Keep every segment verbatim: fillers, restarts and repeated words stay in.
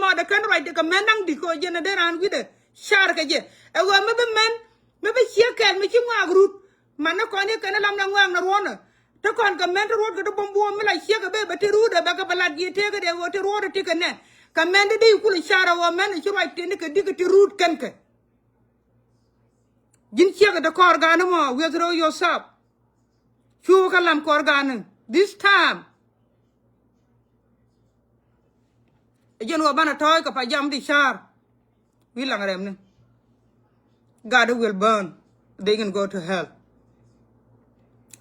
ŋɔɔdɛ kɛn ruacdɛ kɛ mɛn da̱ŋ di̱t kɛ ɣöö jɛn ɛ dee raan wi̱cdɛ car kɛ jɛ. Ɛ ɣöö mi bi mɛn mi bi ciek kɛl mi ci ŋɔak rut. Man ni kɔn i̱ kɛn i̱ lam na ŋɔak na ruɔ̱nä. Te kɔn kɛ mɛn te ruɔ̱t kɛ te buɔ̱m buɔ̱m mi la ciek kɛ ben bɛ te rut ɛ bɛ kɛ bɛ lat ji̱ tëëkä dee ɣöö te ruɔ̱t ɛ ti kɛ nɛ. Kɛ mɛn te dee i̱ kul car ɛ ɣöö mɛn ɛ ci ruac tëë ni kɛ di̱k kɛ te rut kɛn kɛ. Ji̱n ciek kɛ te kɔr ga̱a̱n mɔ wi̱eth rɛw yosap. Cu kä lam kɔr ga̱a̱n this time. Ɛ jɛn wä banɛ tɔ̱ɔ̱c kɛ pa jam di car. Wi̱i̱ laŋ rɛmni. God will burn. They can go to hell.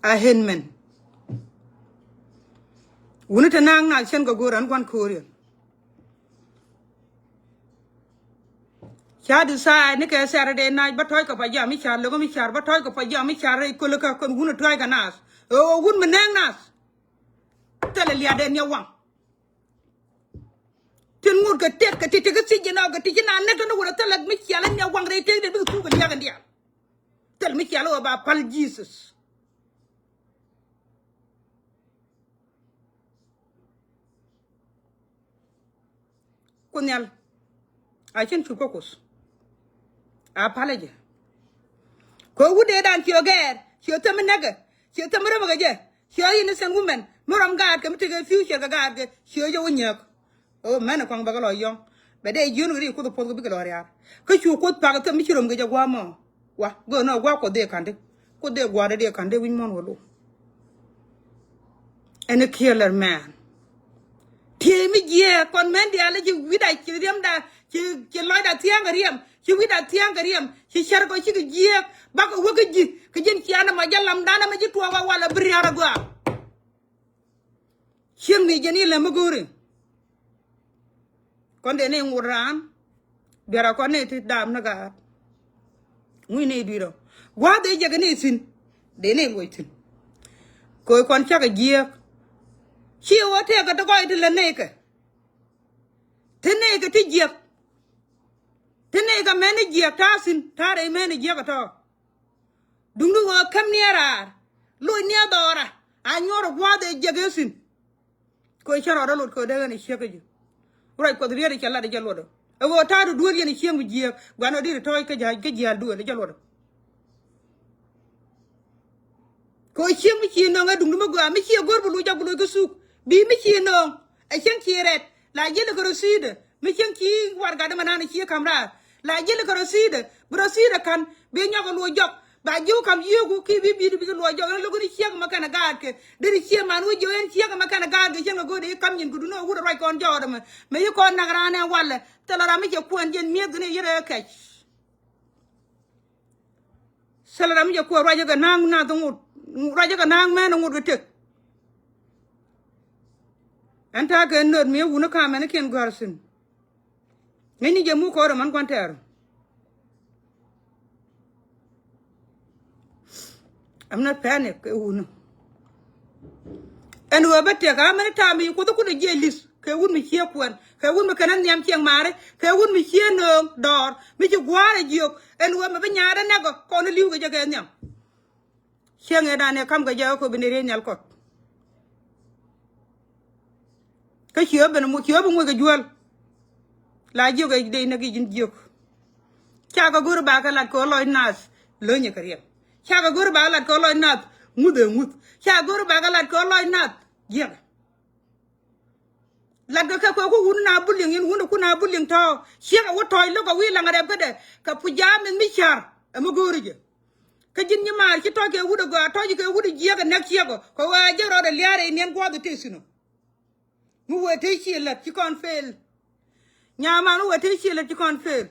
I hate men. Wuni te naŋ na cien kɛ go̱o̱r ɛn gua̱n ko̱o̱riɛn. Ca decide ni kɛ Saturday night bä tɔ̱ɔ̱c kɛ pa jam mi car lo̱k mi car bä tɔ̱ɔ̱c kɛ pa jam mi car rɛy köl kä kɛn wuni tɔ̱ɔ̱c kɛ nath. Ɛ ɣöö wun mi nɛŋ nath. Thilɛ lia̱a̱dɛ ni waŋ. Tin ŋut kɛ tɛt kɛ ti ti kɛ thiec jɛ nɔ kɛ ti ci na nɛk tɔn wut a thilɛ mi cial in nia waŋ rɛy tëk dee bikɛ thuk kɛ liak in diaal. Thilɛ mi cial wä ba pal Jesus. Ku nhial a cin cuk kä Kuoth. A palä jɛ. Kɛ wut dee dan ciö gɛɛr ciö thämi näkɛ ciö thämi römɛ kɛ jɛ. Ciö innocent women mi rɔm gaat kɛ mi tekɛ future kɛ gaat kɛ ciö jɛ wä nyääk. Ɛ mɛn ɛ kɔŋ bɛ kɛ lɔ yɔ̱ŋ bɛ dee jiön kɛ ri Kuoth puɔth kɛ bikɛ lɔ riaar. Kä cu Kuoth pak thämi ci röm kɛ jɛ gua̱a̱ mɔ. Wa gök nɔ gua̱a̱ Kuoth dee ka̱n di Kuoth dee gua̱a̱r dee ka̱n dee wi̱ny muɔ̱n wä lo̱w. Ɛn ɛ killer man. Tiey mi jiɛɛk kɔn mɛn diaal ci wi̱cda ci riɛmda ci ci lɔcda thia̱a̱ŋ kɛ riɛm ci wi̱cda thia̱a̱ŋ kɛ riɛm ci cär kɔ cikɛ jiɛɛk bakɛ wä kä ji̱ kɛ ji̱n cia̱a̱n ɛmɔ jɛ lamdan ɛmɛ ji̱ tuɔɔk ɛ walɛ bi ria̱r ɛ gɔaa. Cieŋ ni jɛn ilɛ mi go̱o̱ri. Kɔn dee ni ŋut raan. Duɛra kɔn ni ti daam ni gaat. Ŋuc ni dui̱rɔ gua̱a̱th dee jɛ kɛ ni thi̱n. Dee ni luɔc thi̱n. Koc kɔn cakɛ jiääk. Ci wä tëëkɛ ti gɔɔy ti lɛ nɛykɛ. Ti nɛykɛ ti jiäk. Ti nɛykɛ mɛn ni jiäk ta̱a̱ thi̱n ta̱a̱ rɛy mɛn ni jiäk ɛ tɔ̱. Duŋdu ɣöö käm ni ɛ raar loc ni ɛ dhɔra a nyuɔr ɛ gua̱a̱th ɛ jiäk ɛ thi̱n. Kɛ cä rɔɔdä lot kɛ dee ɣän ɛ ciek kä ji̱. Ruac Kuɔth riet ɛ cɛ lat ɛ jɛ luɔtdä. Ɛ ɣöö ta̱a̱du duel yɛn ɛ cieŋ bi jiääk gua̱n ɔ di̱t ɛ tɔ̱ɔ̱c kä ja̱a̱c kä jia̱a̱l duel ɛ jɛ luɔtdä. Kɛ ɣöö cieŋ mi ci nöŋ ɛ duŋdu mi gɔaa mi ci ɛ go̱r bi luc jak bi luc kä thuk. Bi mi ci nöŋ ɛ cieŋ ci rɛt la ji̱l kɛ rɔ thi̱i̱dɛ mi cieŋ ci warɛgakdä mi naan ɛ ci ka̱m raar. La ji̱l kɛ rɔ thi̱i̱dɛ bi rɔ thi̱i̱dɛ ka̱n bi nyɔk ɛ luɔc jɔk. Ba ji̱ wä ka̱m yieeku ki bi bi̱i̱du bikɛ luɔc jɔk ɛn lo̱k ni ciek mɛ kɛnɛ gaatkɛ. Deri cie man wä jiök ɛn ciek mɛ kɛnɛ gaatkɛ cieŋ kɛ go̱o̱r i̱ ka̱m nyin kɛ duŋni wä wut ɛ ruac kɔn jɔɔdɛ mɛ. Mɛ yi kɔn nak raan ɛn walɛ thilɛ ram mi cɛ kuɛn jiɛn mi̱eth gɛ ni yet ɛ kɛc. Thilɛ ram mi cɛ kuɛn ruacä kɛ na̱a̱ŋ nath ŋut ruacä kɛ na̱a̱ŋ mɛn ŋut kɛ tëk. Ɛn ta̱a̱ kɛ nöt mi wuni ka̱m ɛn kiɛn gɔ̱a̱r thi̱n. Ŋäcni jɛ muk kɔɔr ɛmɛn kuan tɛɛr. Ɛmɛn panic kɛ wuni. Ɛn ɣöö bä tëk a mɛn ta̱a̱ mi Kuoth kulɛ jiɛ li̱th kɛ wut mi ciek kuɛn kɛ wut mi kɛn ɛ nhiam ciɛŋ maari kɛ wut mi ciek nööŋ dɔɔr mi ci gua̱a̱r ɛ jiök. Ɛn ɣöö mɛ bi nyaat ɛ nɛk ɔ kɔn ɛ li̱w kɛ jɛ kɛ nhiam. Cieŋ ëëdan ëë ka̱m kɛ jɛ ɣä kɛ bi ni riey nhial kɔt. Kä ciö ben mu ciö bi muc kɛ juäl. La jiök ɛ dee näk i̱ ji̱n jiök. Cakɛ go̱r ba kɛ lat kɛ ɣä lɔc nath. Lönyɛ kɛ riɛm. Cakɛ go̱r ba kɛ lat kɛ ɣä lɔc nath. Ŋuth ɛ ŋuth. Cakɛ go̱r ba kɛ lat kɛ ɣä lɔc nath. Jiäkɛ. Latkɛ kɛ kuɛ ku wun na buliŋ in wun ku na buliŋ tɔ̱. Ciek a wä tɔ̱c lo̱k a wi̱i̱ laŋ a rɛp kädɛ kɛ puc jaam in mi ca̱r. Ɛ mi go̱o̱ri jɛ. Kä ji̱n nyi maar ci tɔ̱c kɛ wut a gɔaa tɔ̱c kɛ wut a jiäk a näk ciek ɔ kɛ ɣöö a jek rɔɔdɛ lia̱a̱rɛ in niɛn gua̱a̱th a tëë thi̱n ɔ. Mi wëë te cië lät ci kɔn fail. Nyaman mi wëë te cië lät ci kɔn fail.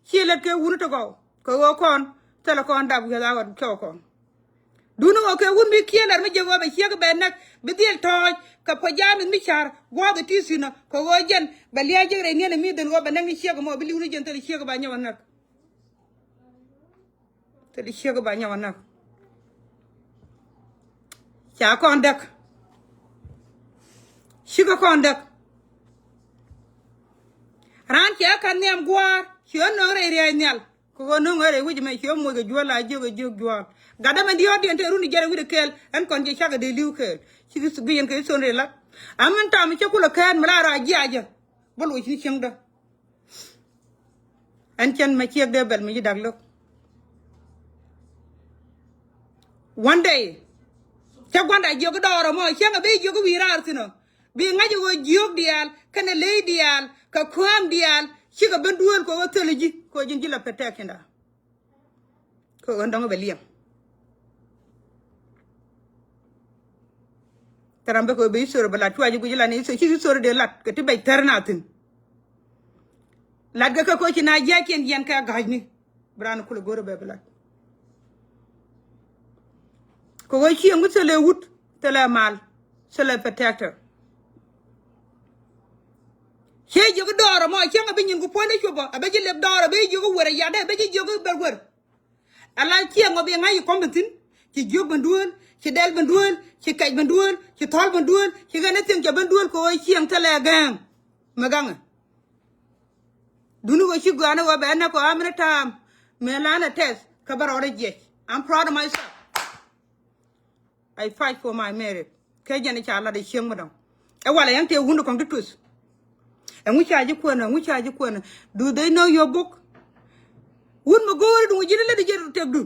Cië lät kɛ wuni ti gɔw kɛ ɣöö kɔn thilɛ kɔn dap wi̱eth a ɣɔt cɔw kɔn. Duuni ɣöö kɛ wun mi kiɛ lɛr mi jiäk ɣöö bɛ ciek bɛ näk bi dhil tɔ̱ɔ̱c kɛ puɔ̱c jaamith mi ca̱r gua̱a̱th ɛ ti thi̱n ɔ kɛ ɣöö jɛn bɛ lia̱a̱ jiäk rɛy niɛn ɛ mi dhen ɣöö bɛ näk ni ciek ɛmɔ bi li̱w ni jɛn thilɛ ciek ba nyɔk ɛ näk. Thilɛ ciek ba nyɔk ɛ näk. Ca kɔn däk. Cikɛ kɔn däk. Raan cɛ ka̱n nhiam gua̱a̱r ciɛ nöŋ rɛy ria̱a̱c nhial. Kɛ ɣöö nöŋ ɣä rɛy wec mɛ ciɛ moc kɛ juäl a jiök ɛ jiök jua̱a̱l. Gat dämɛ diɔ̱ɔ̱r diɛn te run i̱ jɛn ɛ wi̱cdɛ kɛɛl ɛn kɔn cɛ cakɛ dee li̱w kɛɛl. Cikɛ bi yɛn kɛ i̱ thon rɛy la̱t. Amin tam cɛ kulɛ kɛɛt mi la rɔ a jiaacä. Bä loc ni cieŋdä. Ɛn cɛn mɛ ciek dee bɛl mi ci dak lo̱k. One day cä gua̱nda jiök dɔɔr ɛmɔ cäŋ a bi jiök wi̱i̱ raar thi̱n ɔ. Bi ŋa̱c ɛ ɣöö jiök diaal kɛnɛ ley diaal kɛ kuääm diaal cikɛ ben duëël kɛ ɣöö thil ji̱ kɛ ɣöö ji̱n ji̱ la protection da. Kɛ ɣöö dɔ̱ŋ bɛ liɛŋ. Tɛ ram bä kɛ ɣöö bɛ history bɛ lat cuac guic lat ni history ci history dee lat kɛ ti bɛc thɛr na thi̱n. Lat kɛ kɛ koci na jiakiɛn yɛn kɛ ga̱cni. Bi raan kulɛ go̱rɛ bɛ bi lat. Kɛ ɣöö cieŋ mi thilɛ wut thilɛ mal thilɛ protector. Ciɛ jiök dɔɔr ɛmɔ cäŋ a bi nyin ku puɔ̱nydɛ cupä a bɛ ji̱ lep dɔɔr a bɛ jiök wër a yatdɛ a bɛ ji̱ jiök bɛ wër. Ala cieŋ ɔ bi ŋa̱c i̱ kɔm bi thi̱n ci jiök ben duëël ci dɛl ben duëël ci kɛc ben duëël ci thɔ̱l ben duëël ci ɣän i̱ thi̱n cɛ ben duëël kɛ ɣöö cieŋ thilɛ gɛ̱ɛ̱ŋ. Mi gaŋɛ duni ɣöö ci gɔaa ni ɣöö bɛ nɛ kɛ ɣöö amini ta̱a̱m mëë lanɛ tɛth kä bä rɔɔdɛ jiɛc. I'm proud of myself. I fight for my merit. Kɛ jɛn i̱ ca lat i̱ cieŋ mi dɔ̱ŋ ɛ walɛ yɛn tëë wun di kɔŋ ti tuth. Ɛŋu ca ji̱ kuɛn ɛŋu ca ji̱ kuɛn. Do they know your book? Wun mi go̱o̱ri duŋ ji̱n ilät i̱ jɛ tëkdu.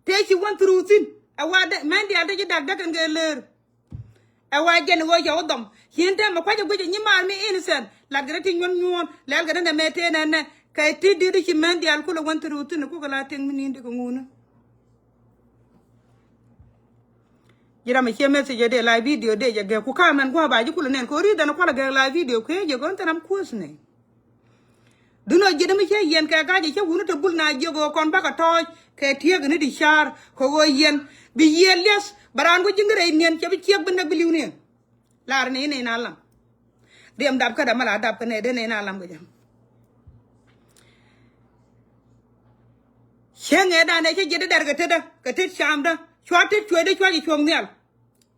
Tëë ci wän through thi̱n ɛ wa dee mɛn diaal te ji̱ dak däk kɛn kɛ lëër. Ɛ wa jɛn i̱ ɣöö cɛ wä dhɔm ci in tɛmɛ kua̱c ɛ guic ɛ nyi maar mi innocent. Lat kɛ ti nyuɔn nyuɔn lɛl kɛ ti nɛ mɛ tëë nɛnɛ kɛ ti di̱t i̱ ci mɛn diaal kulɛ wän through thi̱n i̱ kukɛ la tëŋ mi ni̱n ti kɛ ŋuunä. Ji̱ ram a cie message dee live video dee jɛ gɛk ku ka̱a̱mɛn gua̱a̱ ba ji̱ kulɛ nɛn kɛ ɣöö ri̱th ɛn kualɛ gɛk live video kɛ jɛ gɔn thɛn am kuɔth nɛ. Dunɔ ji̱t mi cä yɛn kɛ ga̱a̱c cä wuni te bul na jiök ɣöö kɔn bakɛ tɔɔc kɛ tiek ni di ca̱a̱r kɛ ɣöö yɛn bi yiëë liäth bɛ raan ku ji̱ ŋi rɛy niɛn cɛ bi ciek bi näk bi li̱w niɛn. Lar ni ni na lam. Riɛm dap kä dam ala dap kä nɛ dee ni na lam kɛ jam. Cieŋ ɛ danɛ cä jiɛt dɛr kɛ tetdä kɛ tet camdä cua tet cuecdä cua ci cuɔ̱ŋ nhial.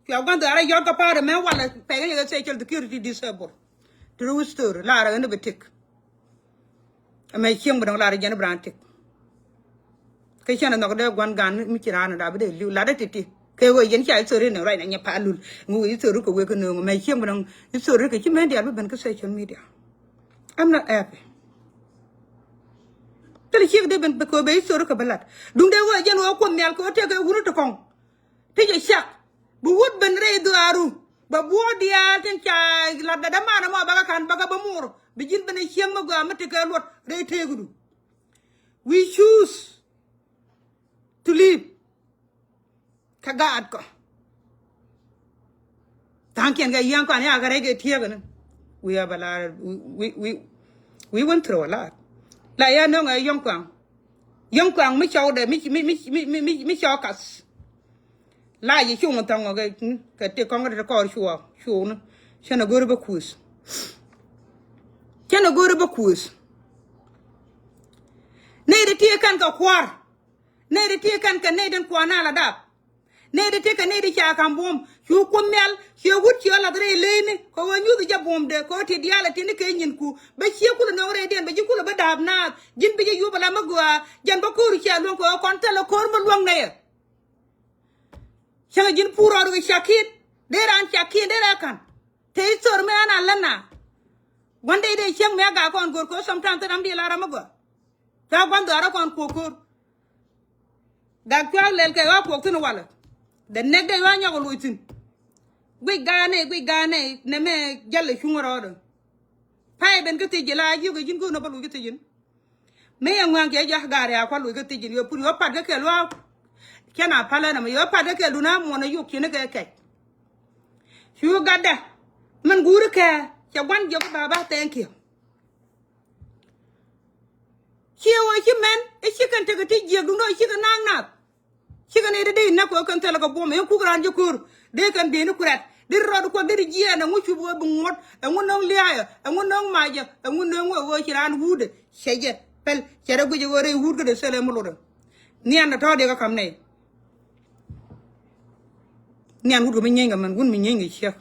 Cua gua̱n dhɔaarä yɔt kɛ pa̱a̱r ɛmɛ walɛ pɛk ni kɛ social security disable. True story lar ɛ ni bi tik. Ɛmɛ cieŋ bi dɔ̱ŋ lar ɛ jɛn bi raan tik. Kä cɛn ɛ nhɔk dee gua̱n gan mi ci raan ɛ dap bi dee li̱w lat ɛ titi kɛ ɣöö yɛn ca i̱ thori ni ruac na nyɛ pa lul ŋu i̱ thori kɛ wek kɛ nööŋ ɛmɛ cieŋ bi dɔ̱ŋ i̱ thori kɛ ci mɛn diaal bi ben kä social media. I'm not happy. Thil ciek dee ben kɛ ɣöö bɛ i̱ thori kɛ bi lat duŋ dee ɣöö jɛn ɣöö kuoth nhial kɛ ɣöö tëëkɛ wuni ti kɔŋ. Ti jɛ cak bi wut ben rɛy dhuaaru bɛ buɔ̱ɔ̱r diaal tin ca lat dɛ dämaan ɛmɔ bäkä ka̱n bäkä bä muur bi ji̱n ben ɛ cieŋ mi gɔaa mi tekɛ luɔt rɛy teekidu. We choose to live. Kä gaat kɔ tha̱a̱ŋkiɛn kɛ yia̱a̱ŋ kɔan yakä rɛy kɛ tiɛɛk ni. We have a lot. We, we, we went through a lot. La ya nöŋ ɛ yɔ̱ŋ kuaŋ. Yɔ̱ŋ kuaŋ mi cɔwdɛ mi mi mi mi mi mi cɔw kath. La yi cuŋ thɔŋ kɛ kɛ ti kɔŋ ti kɔɔr cuɔ cuɔni. Cɛn a go̱ri bä kuuth. Cɛn a go̱ri bä kuuth. Nɛy ti ti kɛn kɛ kua̱r. Nɛy ti ti kɛn kɛ nɛy tin kua̱r na la dap. Nɛy ti ti kɛ nɛy ti ca ka̱m buɔ̱m cu kuoth nhial ciɛ wut ciɛ lath rɛy leyni kɛ ɣöö nyuth jɛ buɔ̱mdɛ kɛ ɣöö ti diaal ɛ ti ni kɛ nyinku bɛ ciɛ kulɛ nɔŋ rɛydiɛn bɛ ji̱ kulɛ bä da̱a̱p naath ji̱n bi jɛ yuɔp ala mi gɔaa. Jɛn bä ko̱o̱r ciɛ luäŋ kɛ ɣöö kɔn thilɛ ko̱o̱r mi luäŋ nɛyɛ. Cäŋɛ ji̱n pur rɔɔd kɛ cakiɛn dee raan cakiɛn dee rɛ ka̱n. Te i̱ thor mi an a lät na gua̱n dee dee cieŋ mi a gak kɔn go̱r kɛ ɣöö sometimes thil ram diɛ la ram mi gɔaa. Ca gua̱n dhɔaarä kɔn kuɔk ko̱r. Gak cuak lɛl kɛ ɣɔ̱k kuɔk thi̱n walɛ. The next day ɣɔ̱k nyɔk loc thi̱n. Guic ga̱a̱n nɛy guic ga̱a̱n nɛy nɛmɛ jäl ɛ cuŋ rɔɔdɛ. Pay ben kä thiec ji̱ la jiök ɛ ji̱n go̱o̱n ɔ bä loc kä thiec ji̱n. Mi yɛ ŋua̱a̱ŋ cɛ ja̱ ga̱a̱r ya kua̱ loc kä thiec ji̱n yɛ pur yɛ wä pat kä kɛl ɣɔ̱k. Cɛ na palä nɛmɛ yɛ wä pat kä kɛl duŋ a muɔn ɛ yuk ci̱n kɛ kɛc. Cu gatdä min guuri kɛ cɛ gua̱n jiök baba thank you. Ciɛ ɣöö ci mɛn i̱ ci kɛn tekɛ ti jiäk duundä i̱ ci kɛ naak naath. Ci kɛn i̱ dee dee inɛ kɛ ɣöö kɛn thilɛ kɛ buɔ̱m in kuk raan ji̱ ko̱r dee kɛn bi̱i̱ni kuɛt dee rɔɔd kuɔth dee di jiɛɛn ɛŋu cup ɣöö bi ŋuɔ̱t ɛŋu nöŋ liaayä ɛŋu nöŋ macä ɛŋu nöŋ ɣöö ɣöö ci raan wuutdɛ cɛ jɛ pɛl cɛ rɛ guic ɣöö rɛy wuut kädɛ thilɛ mi lotdɛ. Nhian ɛ tɔ̱ dee kä ka̱m nɛy. Nhian wut kɛ mi nyieeny kɛ mɛn wut mi nyieeny kɛ ciek.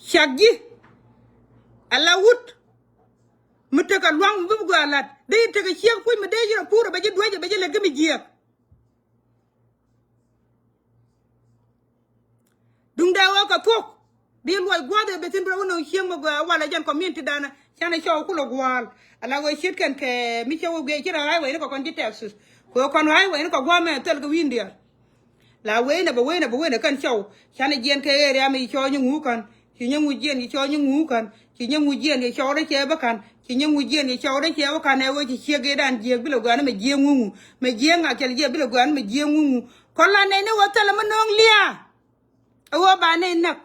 Ciak ji̱ ala wut. Mi tekɛ luaŋ mi bi gɔaa lat dee tekɛ ciek puc mi dee ji̱ rɔ pur bɛ ji̱ duec bɛ ji̱ lät kä mi jiɛɛk. Duŋdɛ ɣöö kɛ thuɔ̱k bi luɔt. Gua̱a̱th ëë bɛ thi̱n bi rɔ wä nööŋ cieŋ mi gɔaa walɛ jɛn community danɛ. Canɛ cɔw kulɛ gua̱a̱l. Ala ɣöö ciet kɛn kɛ mi cɛ wä guiɛ ci rɔ highway ni kɛ kɔn ci Texas. Kɛ ɣöö kɔn highway ni kɛ gua̱a̱th mɛ thil kɛ wi̱i̱n diaal. La wee nɛ bɛ wee nɛ bɛ wee nɛ kɛn cɔw. Canɛ jiɛn kɛ area mi ci cɔw nyi ŋuukan. Ci nyi ŋu jiɛn ci cɔw nyi ŋuukan. Ci nyi ŋu jiɛn ci cɔw rɛ cɛ bä kan. Ci nyi ŋu jiɛn ci cɔw rɛ cɛ bä kan ɛ ɣöö ci ciek ëëdan jiek bilɛ gɔaa ni mɛ jiek ŋuŋu. Mɛ jiek ŋa kɛl jiek bilɛ gɔaa ni mɛ jiek ŋuŋu. Kɔn la nɛy ni ɣöö thilɛ mi nööŋ liaa. Ɛ ɣöö ba nɛy näk.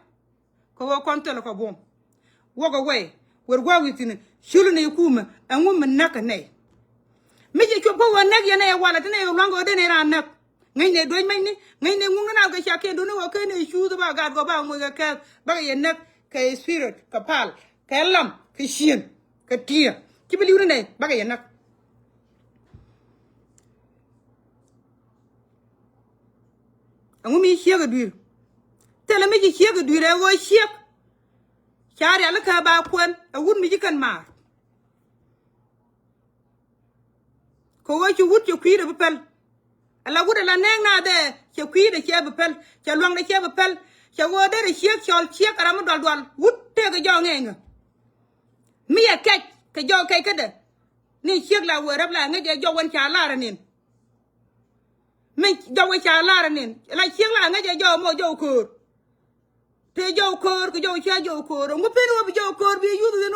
Kɛ ɣöö kɔn thilɛ kɛ buɔ̱m. Walk away. Wer gua̱a̱k wi̱i̱ thi̱n. Cul ni kumɛ. Ɛŋu mi näk kɛ nɛy. Mi ci cuɔp kä ɣöö näk yɛn ɛ walɛ ti nɛy ɣöö lua̱ŋ kɛ ɣöö den ɛ raan näk. Ŋäcnɛ duec mɛcni, ŋäcnɛ ŋuŋni nal kɛ ca kiɛn duuni ɣöö ken ɛ cuuth ba gaat gɔaa ba ŋuɔc kɛ kɛɛth bakɛ yɛ näk kɛ spirit kɛ pal kɛ lam kɛ cien kɛ tiɛɛr. Ci bi li̱wni nɛy bakɛ yɛ näk. Ɛŋu mi ci ciek ɛ dui̱r? Thilɛ mi ci ciek ɛ dui̱r ɛ ɣöö ciek. Ca rialikä ba kuɛn ɛ wut mi ci kɛn maar. Kɛ ɣöö ci wut cɛ kui̱dɛ bi päl. Ala wut ala nɛɛŋ naath ɛ cɛ kui̱dɛ cɛ bi päl. Cɛ luaŋdɛ cɛ bi päl. Cɛ ɣöö derɛ ciek cɔl ciek ɛ ram mi dual dual. Wut tëëkɛ jɔɔk ŋɛɛŋä. Mi yɛ kɛc kɛ jɔɔk kɛc kädɛ. Ni ciek la wee rɛp la ŋäc ɛ jɔɔk wän ca lar ɛ nin. Mi jɔɔk wee ca lar ɛ nin. La ciek la ŋäc ɛ jɔɔk mɔ jɔɔk köör. Tëë jɔw köör kɛ jɔw cia jɔw köör. Ŋu pen wä bi jɔw köör bi yuth wi̱n